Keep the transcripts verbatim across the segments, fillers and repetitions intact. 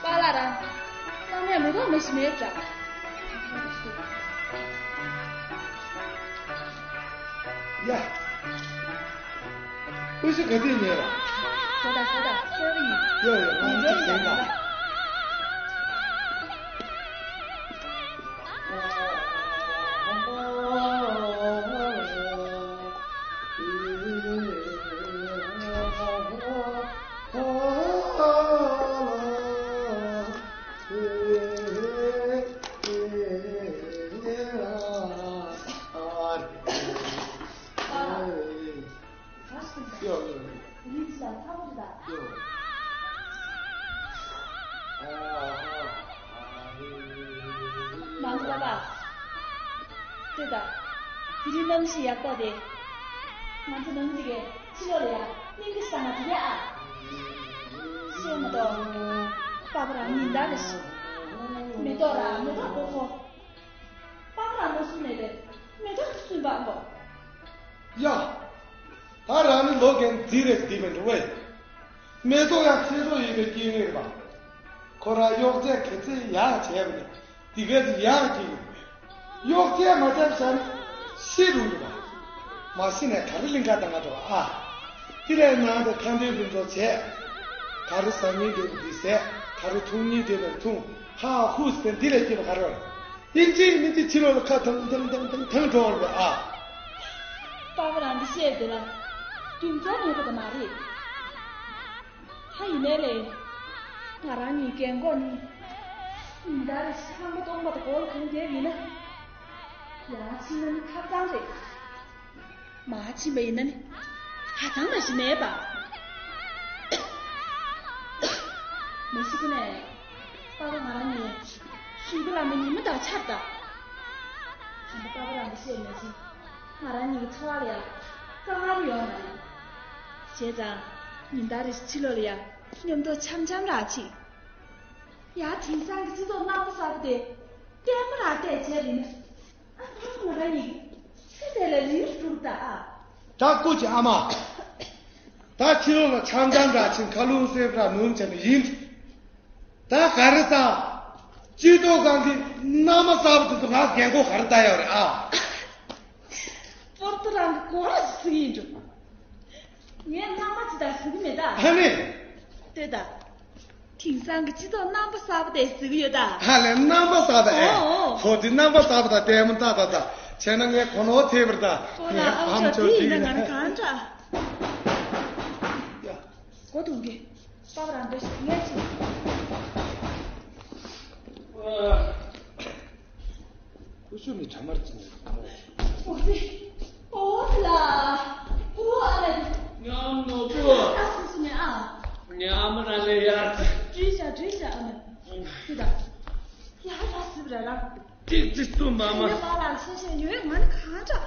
པཱ་ལགས་རང་། བླ་མས་མེ་ཏོག་མ་ཞིག་མེད་འདྲ། ཡ། ཀུ་ཤུ་ག་དུས་ཉལ་བ། ཟོ་ད་ཟོ་ད་ཟོ་གི་ཡིན། ཡ་ཡ། ང་ཡིན་འགྲོ་ཡིན་ཟེར་ད་ད། མང་པོ་པ། ལྟོས་དང་། དེ་རིང་གནམ་གཤིས་ཡག་པོ་དེ། ང་ཚོ་ནང་གི་ཕྱི་ལོགས་ལ་ཡ་གླིང་གི་ས་ང་དེ་རེད་ཨ། ཤེས་མ་གཏོགས། པ་ཕ་རང་ཉིན་ལྟར་རེ་ཞིག་མེ་ཏོག་ར་མེ་ཏོག་གོ་ཁོ། པ་ཕ་རང་མ་སུན་ནས་ལས་མེ་ཏོག་སུན་པ་འགོ། ཡ། ད་རང་ནི་ལོ་རྒན་རྫི་རེད་འདི་མི་འགྲོ་བས། མེ་ཏོག་ཡང་ཚེ་སྲོག་ཡིན་པའི་སྐྱེ་དངོས་རེད་པ། ཁོ་རང་གཡོག་བྱས་ག་ཚོད་ཡག་བྱས་པ་ནི་འདི་ག་ཚོད་ཡག་སྐྱེ་གི་རེད། གཡོག་བྱས་མ་བྱས་བྱས་ན་ཤི་རུང་རེད་པ། མ་ཤི་ནས་ག་རེ་གླིང་ག་ད་ང་འགྲོ་བ་ཨ། དེ་ལས་ནང་དུ་ཁ་འདོན་ཕུན་ཚོགས་བྱས། ག་རེ་ཟ་སྙིང་འདོད་པ་འདི་ཟས། ག་རེ་འཐུང་སྙིང་འདོད་པ་འཐུང་། ཧ་ཧུ་ཟེར་འདི་ལས་སྐྱིད་པ་ག་རེ་ཡོད་རེད། ཨིན་ཇི་ཨིན་ཇི་ཕྱི་ལོགས་ལ་ཁ་ཐང་ཐང་ཐང་ཐང་ཐང་འགྲོ་བར་བས་ཨ། པ་ཕ་རང་གི་བཤད་དེ་ལ་རྒྱུ་མཚན་མེད་པ་དེ་མ་རེད། ཧ་ཡིན་ནའི་ལས། ང་རང་གཉིས་རྒན་གོག་གཉིས། ཉིན་ལྟར་རེ་ཞིག་ཁང་པ་སྟོང་པ་དང་སྒོར་གང་བསྡད་ཡིན་ན། ཡང་ཕྱིན་ན་ནི་ཐབ་ཚང་རེད། མ་ཕྱིན་པ་ཡིན་ན་ནི། ཧ་ཅང་མ་ཞིག་མེད་པ། མ་ཤི་ཁུ་ནས། པ་ཕ་ང་རང་གཉིས་ཞུགས་ལ་མི་ཉི་མ་དང་ཆར་དང་། ད་ལྟ་པ་ཕ་རང་གིས་བཤད་ནས་ཅི། ང་རང་གཉིས་ཀྱི་འཚོ་བ་ལ་ཡང་དཀའ་ངལ་ཡོང་མ་རེད། བྱས་ཙང་ཉིན་ལྟར་རེ་ཕྱི་ལོགས་ལ་ཡང་མཉམ་དུ་འཆམ་འཆམ་རག་ཅིག་ཡ། དེང་སང་གི་སྤྱི་ཚོགས་རྣམ་པ་གསར་པ་དེ་ལྟད་མོ་རང་བལྟས་བྱས་རེད་ན། ཨ་ཕ་ང་རང་གཉིས་ཀྱི་ཚེ་དེ་ལ་རིང་རུ་འགྲོ་གི་ད་ཨ། ད་སྐུ་མཁྱེན་ཨ་མ། ད་ཕྱི་ལོགས་ལ་འཆམ་འཆམ་རག་ཅིང་མཁའ་རླུང་སེར་བ་ནུབ་བྱས་ནས་ཡིན། ད་ག་རེ་ད། སྤྱི་ཚོགས་སྒང་གི་མནའ་མ་གསར་པ་དེ་ཚོ་ང་རྒན་གོག་ག་རེ་ལྟ་ཡོད་རེད་ཨ། སྤོར་ཏོ་རང་གི་མགོ་ལ་ཟིག་ཡིན་འགྲོ། ངས་མནའ་མ་ཅི་ད་ཟིག་མེད་ད། ཨ་ནི། ལྟོས་ད། དེང་སང་གི་སྤྱི་ཚོགས་རྣམ་པ་གསར་པ་དེ་ཟིག་ཡོད་ད། ཧ་ལས་རྣམ་པ་གསར་པ་ཨེ། ཨོ་ཨོ། ཧོ་དེ་རྣམ་པ་གསར་པ་ད་ལྟད་མོ་ལྟ་ད་ད། བྱས་ན་ངས་གོ་ནོར་ཐེབས་པར་ད། ཨོ་ལ་ངས་ཨ་ཕམ་ཅོ་ཚོ་དེ་ཡིན་ན་ང་རེ་གང་འདྲ། ཡ། སྒོ་རྡུང་གི། པ་ཕ་རང་འདོད་ཞིག་ངས་ཅི། ཨ། ཀུ་ཤུ་ནི་གྲ་མར་ཅི་ནས། ཨོ་ཙི། ཨོ་ཙི་ལ། ཨོ་ཨ་ལ། ཉམས་ནོར་བུ། ད་སུ་སུ་ནས་ཨ། ཉམས་ར་ལེ་ཡ། བྲིས་བྱ་བྲིས་བྱ་ཨ་མ། ཅི་ད། ཡ་ད་སུ་ར་ར། ཏིག་ཙི་སྟོན་པ་མ། ངའི་པཱ་ལགས་ཤེས་ཤེས་ཡོད་ང་ནི་གང་འདྲ།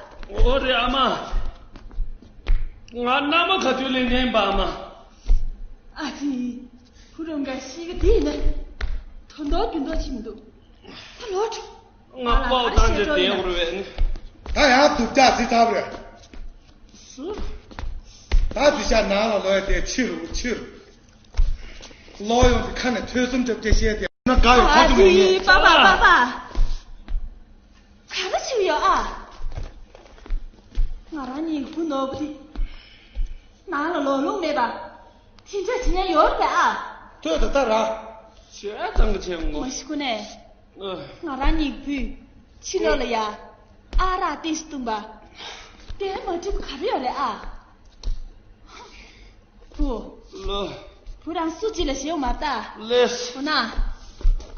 འོ་རེད་ཨ་མ། ང་མནའ་མ་ག་དུས་ལེན་ནས་པ་ཨ་མ། ཨ་ཙི། བུ་རུང་ག་ཤི་གི་དེ་ཡིན་ན། དོན་དོ་རྒྱུན་དོ་ཅི་མི་འདུག་ད་ལོ་ཁྲོ། ང་པའོ་བཏང་རྗེས་བསྡད་འོར་བས་ནི། ད་ཡང་སྡུག་ཅག་ཟི་ཚར་བས། སུ། ད་ཟི་ཤ་ནང་ལ་ལོས་དེ་ཕྱི་རུ་ཕྱི་རུ། ལོ་ཡོངས་ཀྱི་ཁ་ནས་ཐོས་བསམ་བརྒྱབ་སྐད་བཤད་དེ་ན་དགའ་ཡོད་ཁ་ཨ་ཐུག་ཡོང་ཙི་ངེས། པ་པ་པ་པ། ག་རེ་བྱེད་ཡོད་ཨ། ང་རང་གཉིས་བུ་ནོར་བུ་དེ་ནང་ལ་ལོག་ལོང་མེད་པ་དེ་འདྲ་བྱེད་ཉན་ཡོད་རེད་པས་ཨ། ཐོས་ད་ལྟ་ར། བྱས་ཙང་གི་བྱས་ངོ་། མ་གཞི་ཁོ་ནས། ཨ། ང་རང་གཉིས་བུས་ཕྱི་ལོགས་ལ་ཡ་ཨ་རག་ཏིས་བཏུང་པ་དེ་མ་འགྲིག་པ་ག་རེ་ཡོད་རེད་ཨ། བུ། ལོ། བུ་རང་སུ་གཅིག་ལ་ཞེའུ་མ་ལྟ། ལེས། འོ་ན།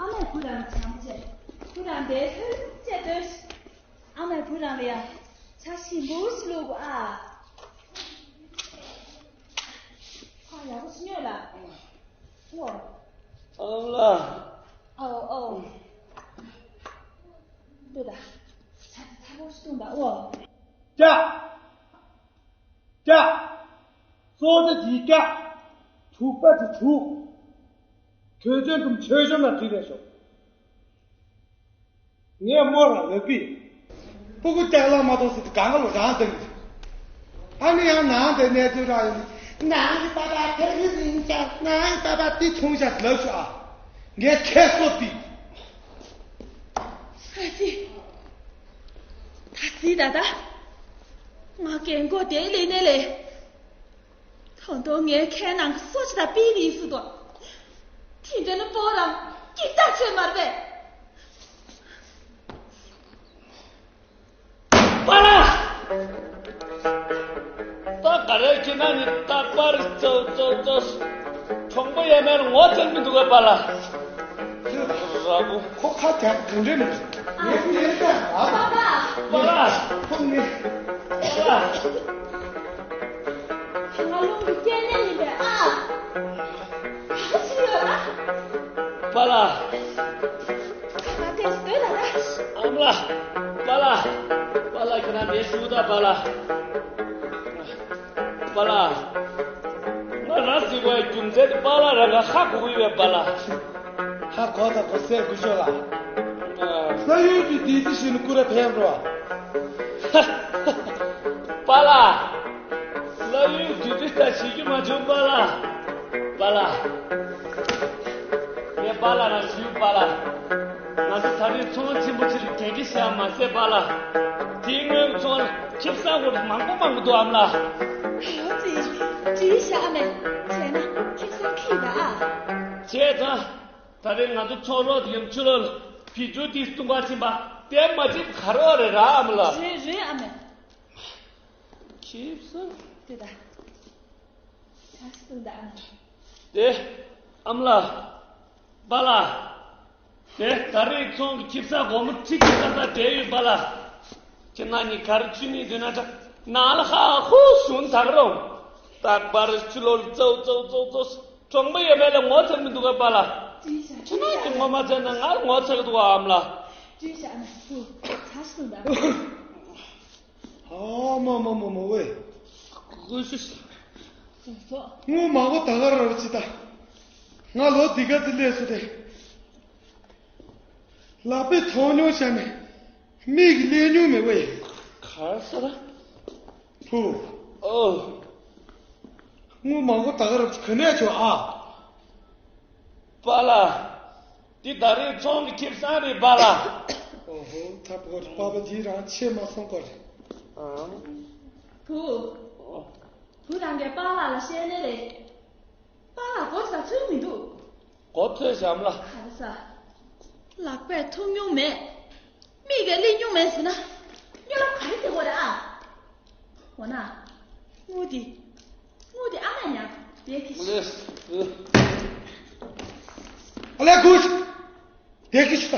ཨ་མས་བུ་རང་བྱམས་བྱས། བུ་རང་དེ་ལྷོད་ལྷོད་བྱས་སྡོད། ཨ་མས་བུ་རང་ལ་ཡ། ཆ་ཞིམ་པོ་ཞིག་བླུག་གོ་ཨ། ཁ་ཡག་པོ་ཞིག་ཉོས་ལ། ཨོ། ཨ་ལ། ཨོ་ཨོ། ལྟོས་ད། ཆ་ཚ་པོ་ཞིག་བཏུང་ད་ཨོ། ཀྱ། ཀྱ། སོ་ད་ཀྱི་ཀྱ། དྲུག་པ་དེ་དྲུག་གོས་ཆེན་གུམ་ཆོས་གཞུང་ལ་བྲིས་ནས་ཤོག་ངས་མོ་ལ་ལབ་པས། སྤུ་གུ་ལྟ་ལ་མ་གཏོགས་སུ་གང་ག་ལོ་རང་དང་། ཨ་ནི་ཡང་ནང་དེ་གནས་ཚུལ་རག་ཡོད། ནང་གི་པ་པ་ཁྱེད་ཀྱི་རིན་ཆ་ནང་གི་པ་པ་དེ་མཐོང་བཞག་ལབ་ཤོག་ཨ། ངས་ཁྱེད་སོ་དེ། ཨ་ཙི། ད་ཙི་ད་ད། ང་རྒན་གོག་དེ་ལས་ནས་ལས། ད་དུང་ངས་ཁྱེད་ནང་གི་སོ་ཅི་ད་པི་རིགས་སུ་དོ། དེ་འདྲ་ནི་པོ་རང་ཀིག་ཏག་ཆོད་མར་པས། པཱ་ལགས། ད་ག་རེ་ཁྱེད་རང་གཉིས་རྟག་པར་ཙོག་ཙོག་ཙོག་གྲོང་པ་ཡས་མས་ལ་ངོ་ཚ་གི་མི་འདུག་གས་པཱ་ལགས། ར་བུ། ཁོ་ཁ་བྱ་དུང་འདྲེ་མི་འདུག་ངས་ངས་ད་ཨ། པཱ་ལགས། པཱ་ལགས། ཁོ་ངས། པཱ་ལགས། ང་རླུང་གི་སྐྱེ་གནས་ཡིན་པས་ཨ། ག་ཚོད་ཡོད་ཨ། པཱ་ལགས། ང་དེ་སྡོད་ལ་ད། ཨ་མ་ལགས། པཱ་ལགས། པཱ་ལགས་ཁྱེད་རང་དེ་ཞུ་ད་པཱ་ལགས། པཱ་ལགས། ང་རང་ཟེར་བའི་རྒྱུ་མཚན་དེ་པཱ་ལགས་རང་ག་ཧ་གོ་གི་ཡོད་པཱ་ལགས། ཧ་གོ་ད་གོ་སེ་གུ་ཤོ་ལགས། ཨ། ལྷ་ཡུལ་གྱི་བདེ་སྐྱིད་ཞིག་ནི་སྐུ་ར་ཕན་རོ། པཱ་ལགས། ལྷ་ཡུལ་དུས་དུས་ལྟར་བྱེད་རྒྱུ་མ་བྱུང་པཱ་ལགས། པཱ་ལགས། ངས་པཱ་ལགས་རང་ཞུས་པཱ་ལགས། ང་ཚོ་ད་རེས་ཚོང་ཆེན་པོ་ཅིག་ལ་གན་རྒྱ་བཞག་མ་ཟད་པཱ་ལགས། དེའི་སྔོན་ཚོང་ལ་ཁེ་བཟང་སྐོར་མང་པོ་མང་པོ་འདུག་ཨ་མ་ལགས། ཨེ་ཡོ་ཙི། བྲིས་བཞག་ཨ་མས། བྱས་ན་ཁེ་བཟང་ཁྱིས་ད་ཨ། བྱས་ཙང་། ད་རེས་ང་ཚོ་ཚོང་རོགས་ཡུམ་ཆུ་ལོ་ལ་བི་ཇུ་དེ་སྟོང་པ་ཕྱིན་པ་དེ་མ་བྱེད་ག་རེ་རེད་ར་ཨ་མ་ལགས། རེད་རེད་ཨ་མས། ཁེ་བཟང་། དེ་ད། ད་སུ་ད་ཨ་མ། དེ། ཨ་མ་ལགས། པཱ་ལགས། དེ་ད་རེས་ཚོང་གི་ཁེ་བཟང་སྒོར་མོ་ཁྲི་གཅིག་ཙམ་ཙམ་སྤྲད་ཡོད་པཱ་ལགས། ཁྱེད་རྣམ་གཉིས་ག་རེ་བྱེད་ནི་འདུག་ན་ད་ནང་ལ་ཧ་ཧུ་ཟུང་དག་རུང་། རྟག་པར་ཕྱི་ལོགས་ལ་ཙོག་ཙོག་ཙོག་ཙོག་གྲོང་པ་ཡོད་མེད་ལ་ངོ་ཚ་གི་མི་འདུག་གས་པཱ་ལགས། ཁྱེད་རྣམ་གཉིས་ངོ་མ་ཚ་ན་ང་ངོ་ཚ་གི་འདུག་གས་ཨ་མ་ལགས། ཅི་བྱ་ན་སུ་ཚ་སུ་ད། ཨ་མ་མ་མ་མ་ཝེ། ཀུ་ཤུ་ཤི། སོ་སོ། ངུ་མ་གོ་ད་ག་ར་ར་ཅི་ད། ང་ལོ་འདི་ག་ཙི་ལས་སུ་དེ། ལག་པས་ཐོག་མྱོང་བྱས་ནས་མིག་གིས་ལས་མྱོང་མེད་པས། གར་ས་ར། བུ། ཨོ། ངུ་མ་གོ་ད་ག་ར་ག་ནས་ཆོག་ཨ། པཱ་ལགས། འདི་ད་རེས་ཚོང་གི་ཁེ་བཟང་རེད་པཱ་ལགས། ཨོ་ཧོ། ད་བོ་རི་པཱ་པ་འདིས་རང་ཆད་མ་སོང་གོ་རེད། ཨང་། བུ། བུ་རང་གིས་པཱ་ལགས་ལ་བཤད་ནི་རེད། པཱ་ལགས་མགོ་ཟ་ཚོད་མི་འདུག་མགོ་ཚོས་བྱམས་ལ། ག་རེ་ཟ། ལག་པས་ཐུག་མྱོང་མེད། མིག་གིས་གླེང་མྱོང་མེད་ཟེར་ན། སྨྱོ་ལབ་ག་རེ་བྱེད་དགོས་རེད་ཨ། འོ་ན། དངུལ་དེ། དངུལ་དེ་ཨ་མ་ཉག་དེ་ཁི་ཤི། ཨ་ལས་དགོས། དེ་ཁི་ཤི་ད།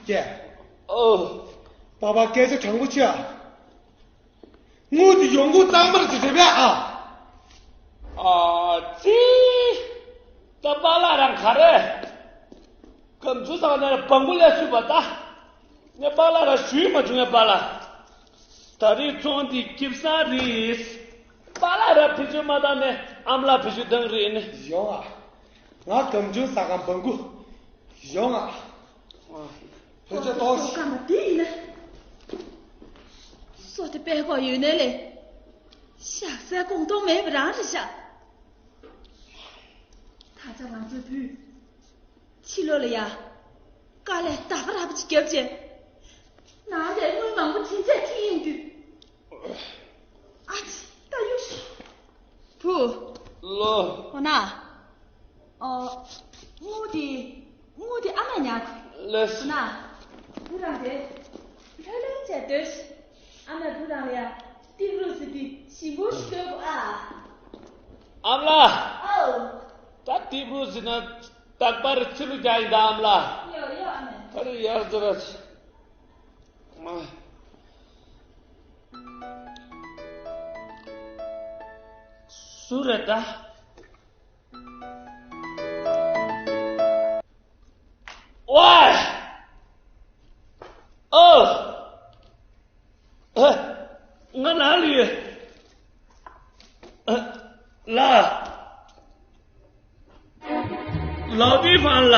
ཀྱེ། ཨོ། པཱ་པ་སྐད་ཆ་དྲང་པོ་བྱས་ཨ། དངུལ་དེ་ཡོང་སྒོ་གཙང་མར་ཅིག་རེད་པས་ཨ། ཨ་ཙི། ད་པཱ་ལགས་རང་ག་རེ། སྐམ་ཆུ་ཚང་ནས་བང་གུ་ལས་སུས་པ་ད། ངས་པཱ་ལགས་རང་ཞུས་མ་བྱུང་ངས་པཱ་ལགས། ད་རེས་ཚོང་འདི་ཁེ་བཟང་རེད། པཱ་ལགས་རང་བེད་སྤྱོད་མ་བཏང་ནས་ཨ་མ་ལགས་བེད་སྤྱོད་བཏང་རེད་ནི། ཡོང་ཨ། ང་སྐམ་ཆུ་ཟ་གམ་བང་གུ། ཡོང་ཨ། བོད་ཆས་ཏོག་ཙམ། སོ་དེ་པད་ཀོག་ཡོད་ནའི་ལས། ཤག་སའི་གོང་མཐོང་མེད་པ་རང་རེད་ཤག་ད་ཆ་ང་ཚོའི་བུས། ཕྱི་ལོགས་ལ་ཡ། དཀའ་ལས་རྡབ་རྡབ་ཅིག་བརྒྱབ་རྗེས། ནང་ལས་དངུལ་མང་པོ་དེ་འདྲས་ཁྱེར་ཡོང་དུས། ཨ་ཙི་ད་གཡུག་ཤོག་བུ། ལོ། འོ་ན། ཨོ། དངུལ་དེ། དངུལ་དེ་ཨ་མས་ཉར། ལེས། འོ་ན། བུ་རང་དེ། ལྷོད་ལྷོད་བྱས་སྡོད་ཤིག་ཨ་མས་བུ་རང་ལ་ཡ། ཏི་རུ་ཟི་ཏི་ཞིམ་པོ་ཞིག་སྟོན་དགོས་ཨ། ཨ་མ་ལགས། ཨོ། ད་ཏི་རུ་ཟི་ན་རྟག་པར་ཕྱི་རུ་རྒྱག་ཡིན་ད་ཨ་མ་ལགས། ཡོ་ཡོ་ཨ་མས། ད་རེས་ཡར་ཟེར་ར། སུ་རེད་ད། ཝའི། ཨོ། ཨ། ང་ན་ལུས། ཨ། ལ། ལའོ་ཏི་ཧྥང་ལ།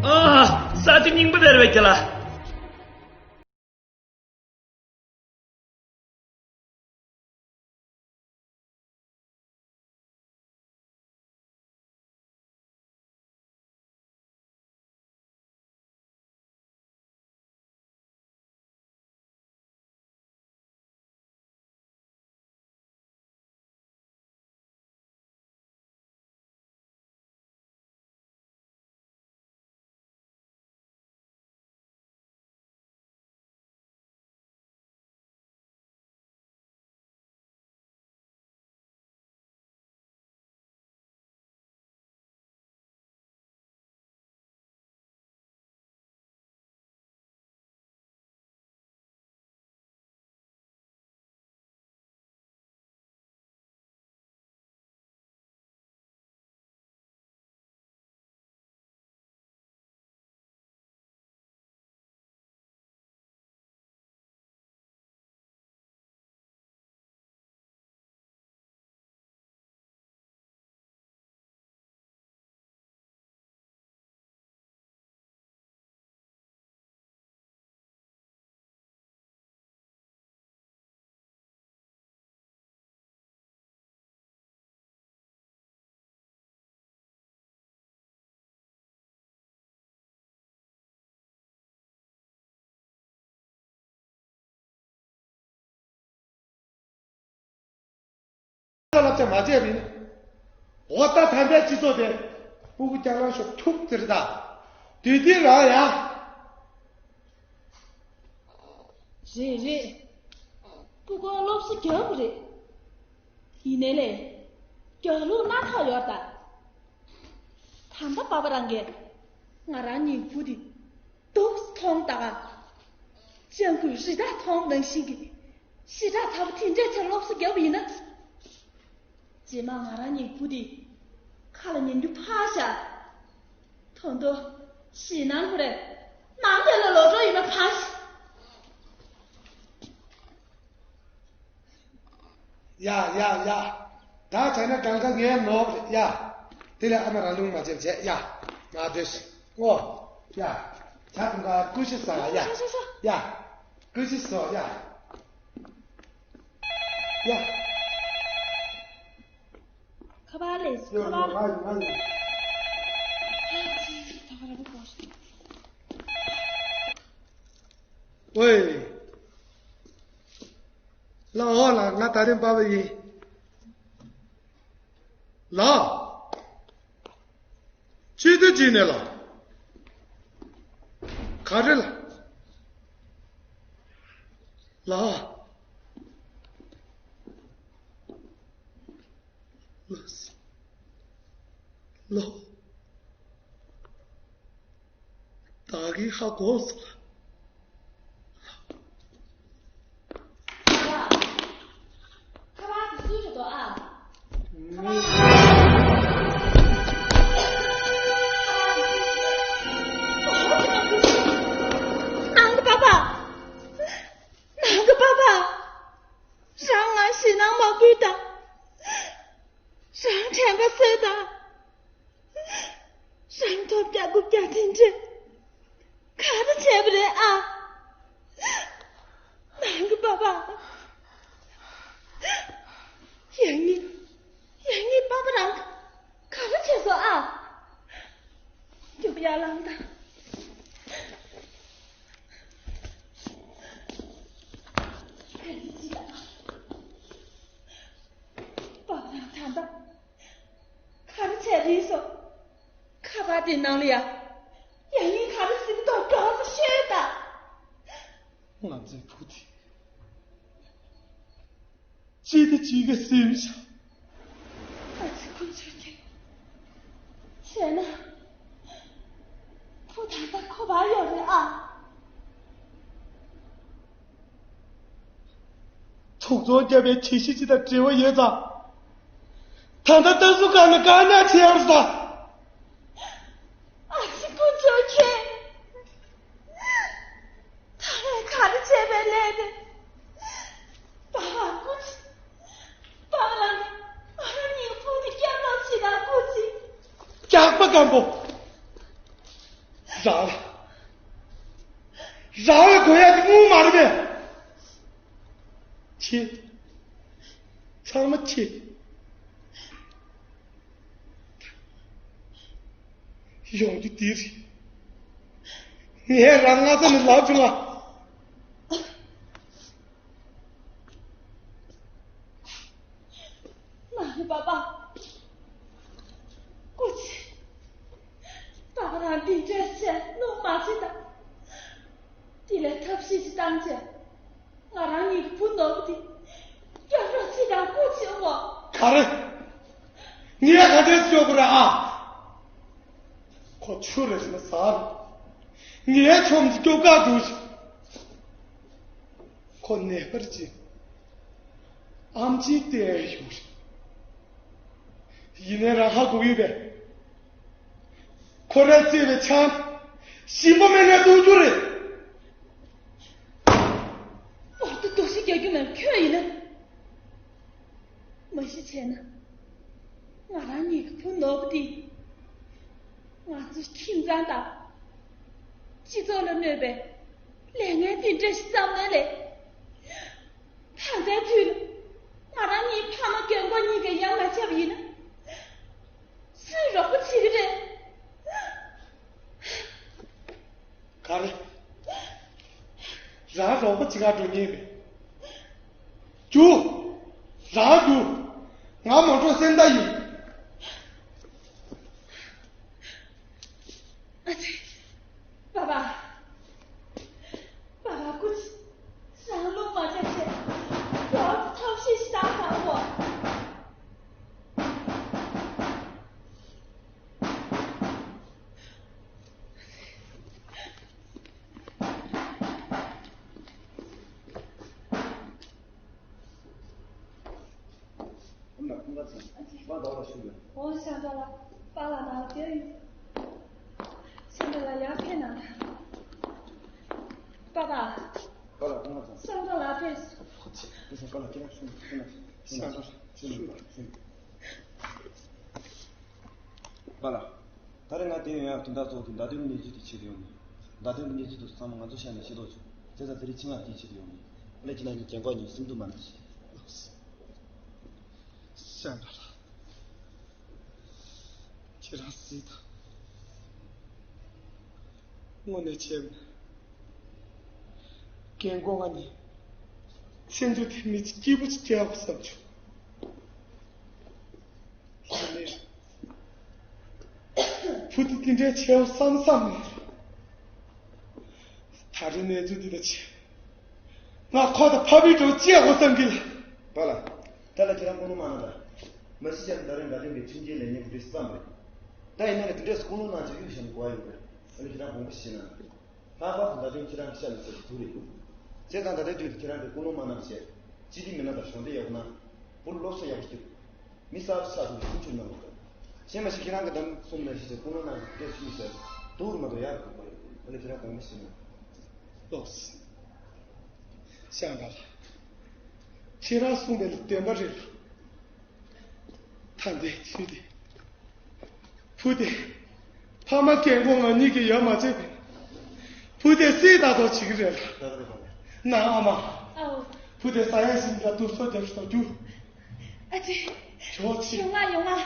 ཨ། ས་ཆ་རྙིང་པ་དེར་བས་ཀྱི་ལ། བསླབ་བྱ་མ་བྱས་པ་ཡིན་ན། འོ་ད་ད་ལྟའི་སྤྱི་ཚོགས་དེ་སྤུ་གུ་སྐྱག་ལང་ཤོར་ཐུག་ཟེར་ད། དེ་དུས་རང་ཡ། རེད་རེད། སྤུ་གུ་སློབ་གསོ་རྒྱག་དགོས་རེད། ཡིན་ནའི་ལས། རྒྱག་ལུགས་སྣ་ཁ་ཡོད་ད། ད་ལྟ་པ་པ་རང་གིས་ང་རང་གཉིས་བུ་དེ་སྡུག་མཐོང་ད་ག་ཅང་གུས་རི་དྭགས་མཐོང་ནང་བཞིན་གྱི་ཞེ་དྲག་ཚ་པོ་དེ་འདྲས་ཚེ་སློབ་གསོ་རྒྱབ་པ་ཡིན་ན། རྗེས་མ་ང་རང་གཉིས་བུ་དེ་ཁ་ལ་ཉན་རྒྱུ་ཕར་བཞག་ད་དུང་ཞེད་སྣང་ཁོ་རེ་ནང་ལས་ལ་ལོག་འགྲོ་ཡིན་ན་ཕར་བཞག་ཡ་ཡ་ཡ། ད་བྱས་ན་གང་ག་ངའི་ནོར་ཡ། དེ་ལས་ཨ་མ་རང་ལུང་མ་བྱེད་བྱས་ཡ། མ་བྱེད་ཤི་ཨོ། ཡ། ད་གང་ག་ཀུ་ཤི་ས་ཡ། ཤོ་ཤོ་ཤོ། ཡ། ཀུ་ཤི་སོ་ཡ། ཡ། ཁ་པར་ལས་ཁ་པར། ང་ཡིན་ང་ཡིན། ཝེ། ལགས་འོ་ལགས། ང་ད་རིང་པ་པ་ཡིན། ལགས། ཅི་སྟེ་ཅི་ནས་ལགས། ག་རེ་ལགས། ལགས། ལགས། ལགས། བདག་གིས་ཧ་གོ་སོང་། ཁ་པར་དེ་སུའི་རེད་དོ་ཨ། ཁ་པར། ནང་གི་པ་པ། ནང་གི་པ་པ། རང་ང་ཞེད་སྣང་མ་དགོས་དང་། རང་དྲན་པ་གསོས་དང་། རང་ཐོབ་རྒྱག་དགུ་བརྒྱ་དེ་འདྲས་ག་རེ་བྱས་པ་རེད་ཨ། ནང་གི་པ་པ། ཡང་ངི་ཡང་ངི་པ་པ་རང་ག་རེ་བྱས་སོང་ཨ། རྒྱུག་ཡ་ལང་དང་། ཕན་ཚུན་ཅི་དང་། པ་པ་རང་ད་ལྟ་ག་རེ་བྱས་རེད་སོ། ཁ་པར་དེ་ནང་ལ་ཡ། ཡང་ཡིན་ག་རེ་ཟིན་ཏོ་གྲོགས་སུ་ཤོད་ད། ང་ཚོའི་བུ་དེ། ཅི་དེ་ཅི་ག་སེམས་ཤ། ཨ་ཙི་ཁོ་ཚོས་ཀྱི། བྱས་ན། ཁོ་ད་ལྟ་ཁོ་པར་ཡོད་རེད་ཨ། ཐུགས་ཚོར་བརྒྱབ་པའི་ཁྱི་ཤི་ཅི་དང་འབྲེལ་བ་ཡོད་ཙང་། ད་ལྟ་ལྟ་སུ་ག་ནས་དཀའ་ངལ་ཆེ་ཡང་ཟ། ཨ་ཙི་ཀུན་སྤྱོད་ཁྱེད། ད་ངས་ག་རེ་བྱས་པའི་ལས་དེ། པ་ཀུ་ཅི། པ་ལ་ང་རང་གཉིས་ཕུག་ཏུ་སྐྱབས་ལོག་བྱེད་དང་ཀུ་ཅི། སྐྱག་པ་སྐམ་པོ། རང་ལ། རང་ལ་དགོས་ཡ་དེ་དངུལ་མ་རེད་པས། ཁྱེད། ཚང་མ་ཁྱེད། ཡོང་རྒྱུ་དེ་རེད། ངས་རང་སྔ་ས་ནས་ལབ་བྱུང་ང་། མ་རེད་པ་པ། ཀུ་ཅི། པ་པ་རང་འདི་འདྲས་བྱས་ལོ་མ་ཚེ་དང་། དེ་ལས་ཐབས་ཤེས་ཅིག་བཏང་བྱས། ང་རང་གཉིས་ཀྱི་བུ་ནོར་བུ་དེ་སྐྱབས་རོགས་བྱེད་དང་ཀུ་ཅི་འོ། ག་རེ། ངས་ག་འདྲས་སྐྱོབ་དགོས་རེད་ཨ། ཁོ་ཆུ་རེ་བཞིན་ཟ་རེད། ངས་ཆོམ་གྱི་སྐྱོབ་ག་འགྲོ་ཞིག་ཁོ་ནད་པར་ཅི། ཨམ་ཆིའི་ལྟས་ཡོད་རེད། ཡིན་ནའི་རང་ཧ་གོ་ཡོད་པས། ཁོ་རང་བརྩེ་བའི་ཆང་ཞིམ་པོ་མེད་ནས་གཏོང་རྒྱུ་རེད། འོ་ད་དོ་ཤི་རྒྱག་རྒྱུ་མེད་ཁྱོད་ཡིན་ན། མ་གཞི་བྱས་ན། ང་རང་གཉིས་ཀྱི་བུ་ནོར་བུ་འདི། ང་ཚོའི་ཁྱིམ་ཚང་དང་། སྤྱི་ཚོགས་ལ་གནོད་པའི་ལས་ངན་དེ་འདྲ་ཞིག་བརྩམས་ནའི་ལས། ད་ལྟའི་དུས་ལ་ང་རང་གཉིས་ཕ་མ་རྒན་གོག་གཉིས་ཀས་ཡང་མ་བྱས་པ་ཡིན་ན། སུས་རོགས་པ་བྱེད་ཀྱི་རེད། ག་རེ། རང་རོགས་པ་བྱེད་ག་འགྲོ་ཉེན་མེད། རྒྱུགས། རང་རྒྱུགས། ང་མོ་ཊ་སེམས་ད་ཡིན། ཨ་ཙི། པ་པ། པ་པ་སྐུ་ཚེ། རང་ལུགས་མ་བྱས་ཚེ། ཡོག་ཚོགས་ཤིག་བཏང་དང་བོ། ཁོང་ལ་ཁོང་ཁ་ཚང་། ཨ་ཙི། པ་ཟླ་བ་ཞུ་དགོས། འོ་ཤ་འདྲ་ལ་པ་ལ་ན་དེ་ཡིན། ཤ་འདྲ་ལ་ཡར་ཕེབས་ན། པ་པ། པ་ལ་ཁོང་ཁ་ཚང་། ཤ་འདྲ་ལ་ཕེབས། ཨ་ཙི། པ་ལ་ཁྱེད་རང་ཤུ་ཤུ་ན་ཤུ་ན་ཤུ་ན་ཤུ་ན་ཤུ་ན། པ་ལ། ད་རེས་ང་དེ་ཡོང་ཡག་དོན་དག་གཙོ་བོ་དེ་མདའ་དོན་གྱི་གནས་ཚུལ་དེ་ཆེད་དུ་ཡོང་ནས། མདའ་དོན་གྱི་གནས་ཚུལ་དེ་ཚང་མ་ང་ཚོ་ཤ་ནས་ཤེས་རྟོགས་བྱུང་། བྱས་ཙང་དེ་རིང་ཁྱེད་རང་དེའི་ཆེད་དུ་ཡོང་ནས། ཨ་ལས་ཁྱེད་རང་གི་རྒན་གོག་གཉིས་སེམས་སྡུག་མ་གནང་ཞིག་ཤ་འདྲ་ལ། ཁྱེད་རང་གཟིགས་དང་། དངོས་གནས་བྱས་པ་ན། རྒན་གོག་ང་ནི། ཚེ་མཇུག་དེ་མི་གཅིག་སྐྱིད་པོ་ཅིག་སྐྱེལ་དགོས་བསམ་བྱུང་། ལགས་ལས། བུ་དེ་འདི་འདྲའི་བྱེད་དགོས་བསམ་བསམ་མེད། ད་རེས་གནས་ཚུལ་འདི་ལ་བྱས། ང་ཁོ་དང་ཕ་བུའི་འགྲོ་བཅད་དགོས་བསམ་གི་ལ། པ་ལ། ད་ལ་ཁྱེད་རང་ཀུན་སློང་མ་གནང་དང་། མ་གཞི་ཁྱེད་རང་ད་རེས་འདྲ་དོན་གྱི་ཁྲིམས་འགལ་ལས་གཉེར་དེ་བསམ་རེད། ད་ཡིན་ན་ལས་དེ་འདྲས་སུ་ཀུན་སློང་གནང་ཆོག་གི་བཞིན་གོ་བ་ཡོད་རེད། ཨ་ལས་ཁྱེད་རང་དགོངས་པ་ཞིག་གནང་། ལྷག་པར་དུ་མདའ་དོན་ཁྱེད་རང་གི་ཤ་ནས་ཟེར་དུ་རེད། བྱས་ཙང་ད་ལྟའི་དུས་དུ་ཁྱེད་རང་གི་ཀུན་སློང་མ་གནང་བྱས། སྤྱི་བདེ་མི་སྣ་དང་གཞུང་འབྲེལ་ཡག་པོ་གནང་། བུ་སློབ་གསོ་ཡག་པོ་སྤྲད། མི་གསར་པ་ཆགས་ཐུབ་པའི་སེམས་ཤུགས་གནང་དགོས། གཞན་མ་ཞིག་ཁྱེད་རང་གི་གདམ་གསུམ་ནང་བཞིན་ཀུན་སློང་གནང་གི་སྐད་ཆ་ཞུས་ཟེར། སྡུག་རུ་མ་གཏོགས་ཡག་གི་མ་རེད། ཨ་ལས་ཁྱེད་རང་དགོངས་པ་ཞིག་གནང་། ལགས་སོ། ཤ་འདྲ་ལ། ཁྱེད་རང་གསུངས་པའི་ལ་བདེན་པ་རེད་ལ། ད་འདི་ཚུལ་དེ། བུ་དེ། ཕ་མ་རྒན་གོག་ང་གཉིས་ཀྱིས་ཡ་མ་བྱས་པས། བུ་དེ་སྲིད་ད་དོ་བྱེད་ཀྱི་རེད་ལ། ན་ཨ་མ། ཨའོ། བུ་དེ་ཟ་ཡ་ཞིག་འདྲ་དུ་སོ་རྒྱབ་ཤོག་རྒྱུ། ཨ་ཙི། ཇོ་ཆི། ཡོང་ང་ཡོང་ང་།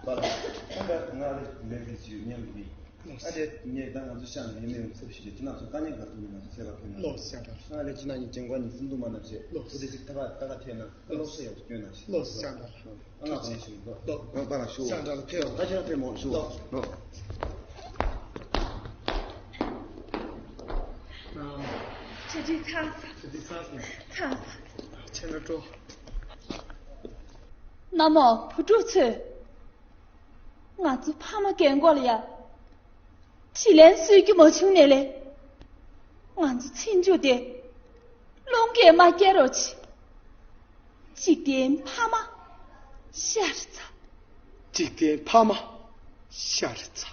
པ་ལ། ཁྱེད་ང་ལས་མེད་པའི་ཇུས་མཉམ་དུ་ཡིན། ཨ་ཅེ་ངས་ད་ང་ཚོ་ཤ་ནས་ཡས་མས་ཡོང་ཚབ་ཞིག་རེད། ཁྱེད་རང་ཚོ་དཀའ་ངལ་འགའ་ཐུག་ནས་ང་ཚོ་ཚེ་བ་ཕན་ན། ལོ་ཤ་འདྲ། ང་ལས་ཁྱེད་རང་གཉིས་ཅན་གོ་གཉིས་སེམས་སྡུག་མ་གནང་བྱས། ལོ། བུ་དེ་ཅིག་ཐ་ཀ་ད་ཀ་ཐེ་ན་ཨ་ལོ་སོ་ཡག་སྐྱོན་ན་ཞིག་ལོ་ཤ་འདྲ། ཨ་ང་གོང་ཞིག་ལོ། ལོ། ང་པ་ལ་ཞུ། ཤ་འདྲ་ལ་ཕེབས། ད་ཁྱེད་རང་ཕེབས་མོ་ཞུ། ལོ། ལོ། ཆེ་ཁྲི་ཚ་ཚ། ཆེ་ཁྲི་ཚ་ཚ། ཚ་ཚ། ཆེ་ན་སྤྲོ། ན་མོ་བུ་ཕྲུག་ཚོས། ང་ཚོ་ཕ་མ་རྒན་གོག་ལ་ཡ། དྲིན་ལན་གསོ་རྒྱུ་མ་བྱུང་ནའི་ལས། ང་ཚོ་ཚེ་མཇུག་དེ། བློ་འགེལ་མ་སྐྱེ་རོགས་གྱིས། འཇིག་རྟེན་ཕ་མ་ཤ་རེ་ཚ། འཇིག་རྟེན་ཕ་མ་ཤ་རེ་ཚ།